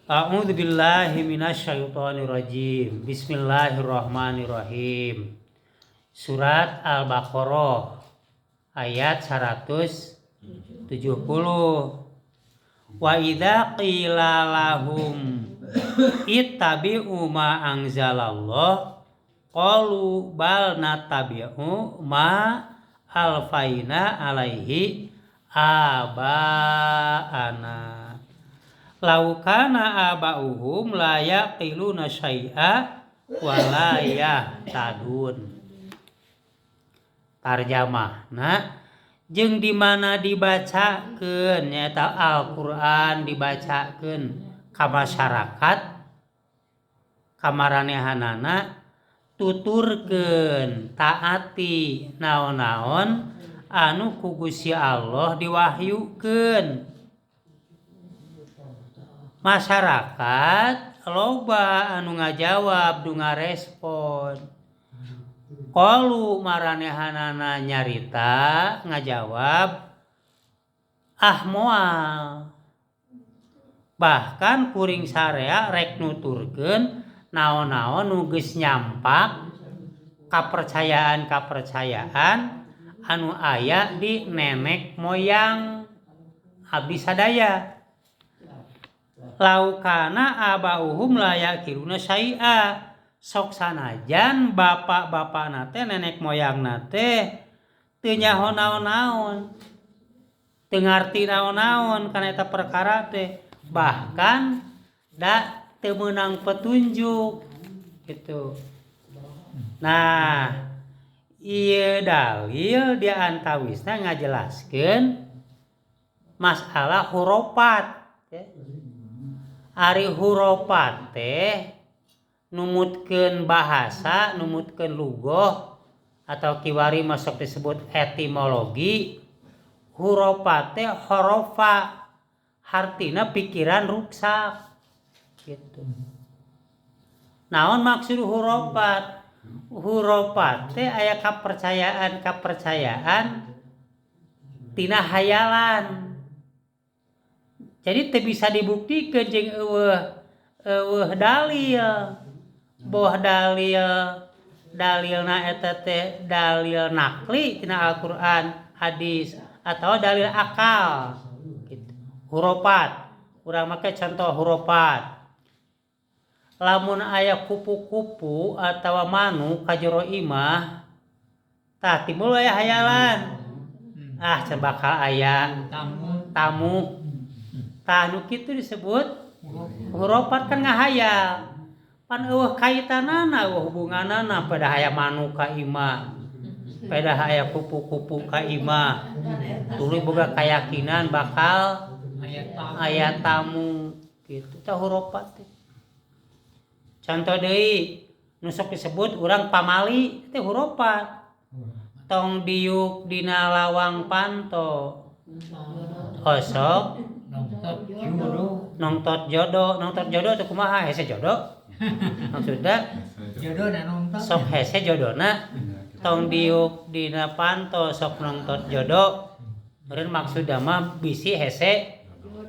A'udzu billahi minasyaitonir rajim. Bismillahirrahmanirrahim. Surat Al-Baqarah ayat 170. Wa idza qila lahum ittabi'u ma anzalallah qalu bal nattabi'u ma alfaina alaihi aba'ana. Lau kana aba'uhum la yaqiluna syai'a wa la yahtadun. Tarjamahna jeung di mana dibacakeun nyaeta Al-Qur'an dibacakeun ka masyarakat kamaranehanana tuturkeun taati naon-naon anu ku Gusti Allah diwahyukeun. Masyarakat loba anu ngajawab nu ngarespon. Qalu maranehanana nyarita ngajawab ah moal. Bahkan kuring sarea rek nuturkeun naon-naon nu geus nyampak kapercayaan-kapercayaan anu aya di nenek moyang abdi sadaya. Laukana abauhum la yaqiluna syai'a. Sok sanajan bapak-bapakna teh nenek moyangna teh teu nyaho naon-naon, teu ngarti naon-naon kana eta perkara teh, bahkan da teu meunang petunjuk gitu. Nah, ieu dalil di antawisna ngajelaskeun masalah hurufat. Ari hurufat teh numutkeun bahasa, numutkeun lugoh atau kiwari masuk disebut etimologi. Hurufat teh horofa, hartina pikiran ruksak gitu. Naon maksud hurufat? Hurufat teh aya kapercayaan-kapercayaan tina hayalan. Jadi teu bisa dibuktikan jeung eueuh dalil. Boh dalil dalilna eta teh dalil nakli tina Al-Qur'an, hadis atau dalil akal gitu. Hurufat. Urang make contoh hurufat. Lamun aya kupu-kupu atawa manuk ka jero imah tah timbul aya hayalan. Ah, can bakal aya tamu. Tah nu kitu disebut hurufat kan ngahayal. Pan eueuh kaitanana, eueuh hubunganana pada aya manuk ka imah, pada aya kupu-kupu ka imah. Tuluy boga keyakinan bakal aya tamu gitu. Tah hurufat teh. Contoh deui nu sok disebut urang pamali teh hurufat. Tong diuk dina lawang panto. Osok nongtot jodoh, nongtot jodoh teh kumaha hese jodoh? Maksudna jodohna nongtot. Sok hese jodona tong diuk dina panto sok nongtot jodoh. Meureun maksudna mah bisi hese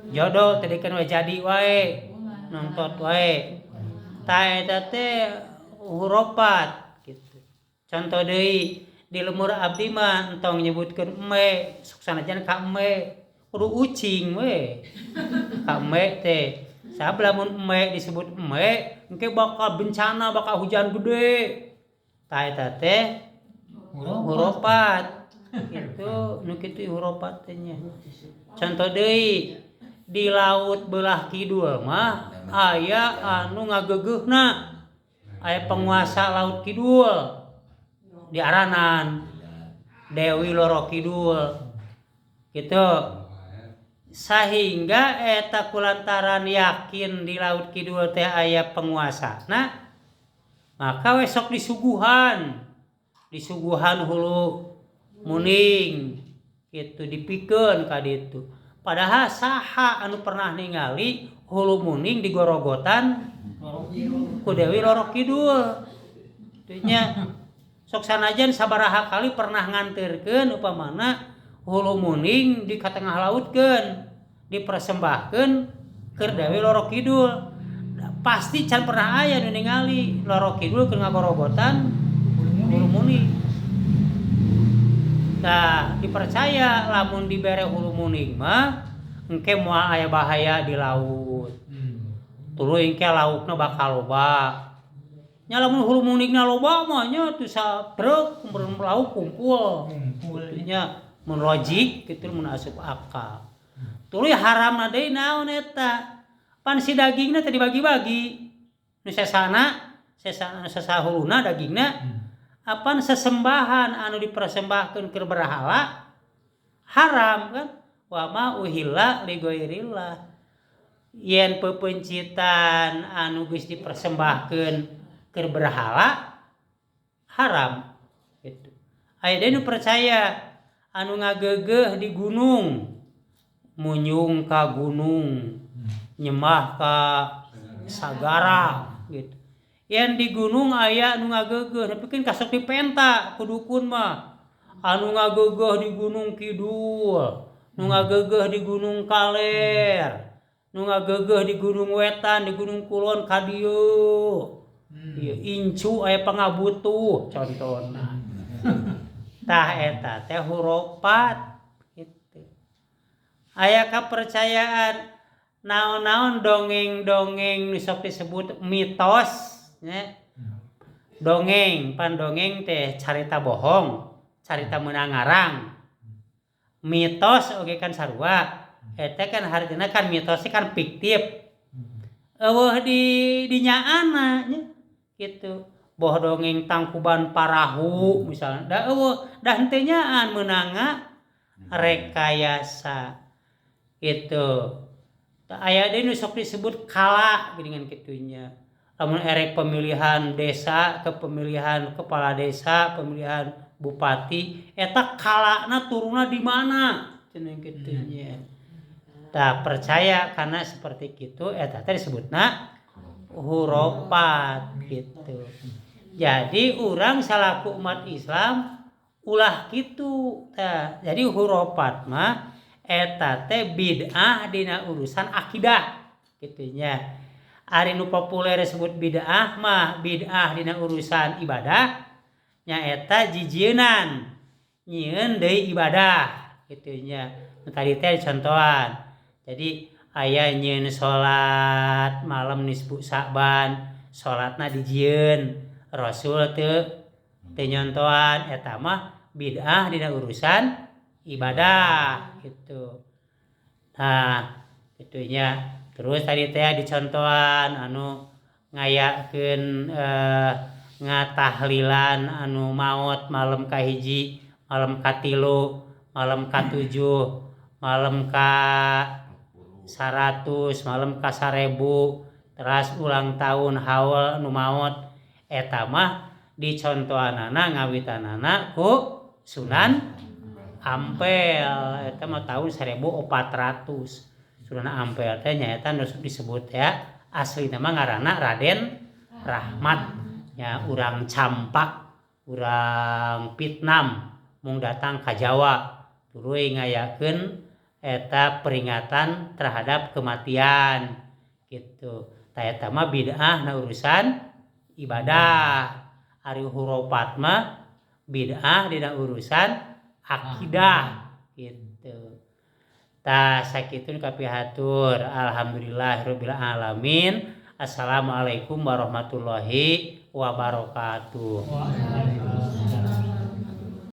jodoh tadi kan we jadi wae nongtot wae. Tah eta teh hurufat gitu. Contoh deui di lemur abdi mah entong nyebutkeun eme, sok sanajan ka eme kudu ucing we. Ka eme teh sabab lamun eme disebut eme engke bakal bencana, bakal hujan gede. Tah eta teh hurufat. Itu nu kitu hurufat teh nya. Contoh deui di laut belah kidul mah aya anu ngageugeuna. Aya penguasa laut kidul di Aranan, Dewi Loro Kidul gitu. Sehingga eta kulantaran yakin di laut kidul teh aya penguasana, maka we sok disuguhan, disuguhan hulu muning gitu dipikeun ka ditu. Padahal saha anu pernah ningali hulu muning digorogotan ku Dewi Loro Kidul. Nya sok sanajan sabaraha kali pernah nganterkeun upamana hulu muning di katengah lautkeun, dipersembahkeun Keur Dewi Loro Kidul pasti can pernah aya nu ningali Loro Kidul keur ngagorogotan hulu muning. Nah, dipercaya lamun dibere hulu muning mah engke moal aya bahaya di laut. Tuluy engke laukna bakal loba. Nya lamun hulu muningna loba mah nya teu satruk lauk kumpul. Nya mun logik kitu mun asup akal. Tuluy haramna deui naon eta? Pan si dagingna teh dibagi-bagi. Nu sesana, sesa sesa huluna dagingna apan sesembahan anu dipersembahkeun keur berhala haram kan? Wa ma uhilla li ghairillah. Yen pepeuncitan anu geus dipersembahkeun keur berhala haram gitu. Aya deui nu percaya anu ngageugeuh di gunung, munyung ka gunung, nyembah ka sagara gitu. Yen di gunung aya nu ngageugeuh, tapi kan kasok dipenta ku dukun mah. Anu ngageugeuh di Gunung Kidul, nu ngageugeuh di Gunung Kaler, nu ngageugeuh di Gunung Wetan, di Gunung Kulon ka dieu. Ieu incu aya pangabutuh contohna. Tah eta teh hurufat gitu. Aya kapercayaan naon-naon dongeng-dongeng nu sok disebut mitos nya. Dongeng, pan dongeng teh carita bohong, carita meunang ngarang. Mitos oge kan sarua. Eta kan hartina kan mitos kan fiktif. Eueuh di dinyaana nya gitu. Boh dongeng Tangkuban Parahu misalnya, da eueuh da henteu nyaan meunang rekayasa gitu. Aya deui nu sok disebut kala geuningan kitu nya. Lamun erek pemilihan desa, kepemilihan kepala desa, pemilihan bupati, eta kalana turunna di mana cenah kitu nya. Tah percaya karena seperti kitu eta teh disebutna hurufat gitu. Jadi urang salaku umat Islam ulah kitu tah. Jadi hurufat mah eta teh bid'ah dina urusan akidah kitu nya. Ari nu populer disebut bid'ah mah bid'ah dina urusan ibadah nyaeta jijieunan nyieun deui ibadah kitu nya. Nu tadi teh contohan. Jadi aya nyieun salat malam nisfu Sa'ban, salatna dijieun, Rasul teu teu nyontohan, eta mah bid'ah dina urusan ibadah gitu. Nah, kitu nya. Terus tadi teh dicontohan anu ngayakeun ngatahlilan anu maot malam kahiji, malam katilu, malam katujuh, malam ka 100, malam ka 1000, teras ulang tahun haul nu maot eta mah dicontohanana ngawitanana ku Sunan Ampel eta mah tahun 1400. Sunan Ampel teh nyaeta nu disebut ya asli nama ngaranna Raden Rahmat nya, urang Campa, urang Vietnam mung datang ka Jawa tuluy ngayakeun eta peringatan terhadap kematian gitu. Tah eta mah bid'ah na urusan ibadah. Ari hurufat mah bid'ah dina urusan akidah gitu. Tah sakitu nu kapihatur. Alhamdulillahirabbil alamin. Assalamualaikum warahmatullahi wabarakatuh. Waalaikumsalam.